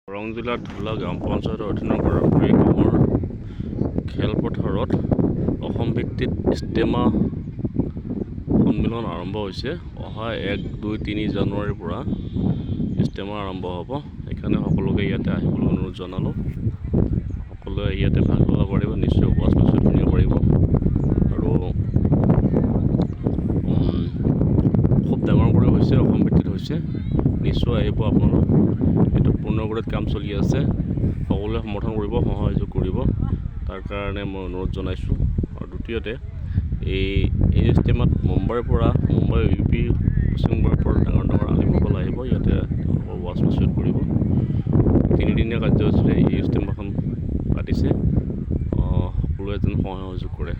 দৰং জিলাৰ ধূলা গাঁও পঞ্চায়তৰ অধীনৰ গড়পুখুৰী গাঁৱৰ খেলপথাৰত অসম ভিত্তিত ইজতেমা সন্মিলন আৰম্ভ হৈছে। অহা 1, 2, 3 জানুৱাৰীৰ পৰা ইজতেমা আৰম্ভ হ'ব। সেইকাৰণে সকলোকে ইয়াতে আহিবলৈ অনুৰোধ জনালোঁ। সকলোৱে ইয়াতে ভাগ ল'ব পাৰিব, নিশ্চয় ওৱাজ নচিহত শুনিব পাৰিব। আৰু খুব ডাঙৰ কৰি হৈছে, অসম ভিত্তিত হৈছে। নিশ্চয় আহিব আপোনালোক। এইটো পূৰ্ণগতিত কাম চলি আছে। সকলোৱে সমৰ্থন কৰিব, সহযোগ কৰিব, তাৰ কাৰণে মই অনুৰোধ জনাইছোঁ। আৰু দ্বিতীয়তে, এই এই ইজতেমাত মুম্বাইৰ পৰা, মুম্বাই, ইউ পি, পশ্চিমবংগৰ পৰা ডাঙৰ ডাঙৰ আলিমসকল আহিব। ইয়াতে তেওঁলোকৰ ওৱাজ নচিহত কৰিব। তিনিদিনীয়া কাৰ্যসূচীৰে এই ইজতেমাখন পাতিছে। সকলোৱে যেন সহায় সহযোগ কৰে।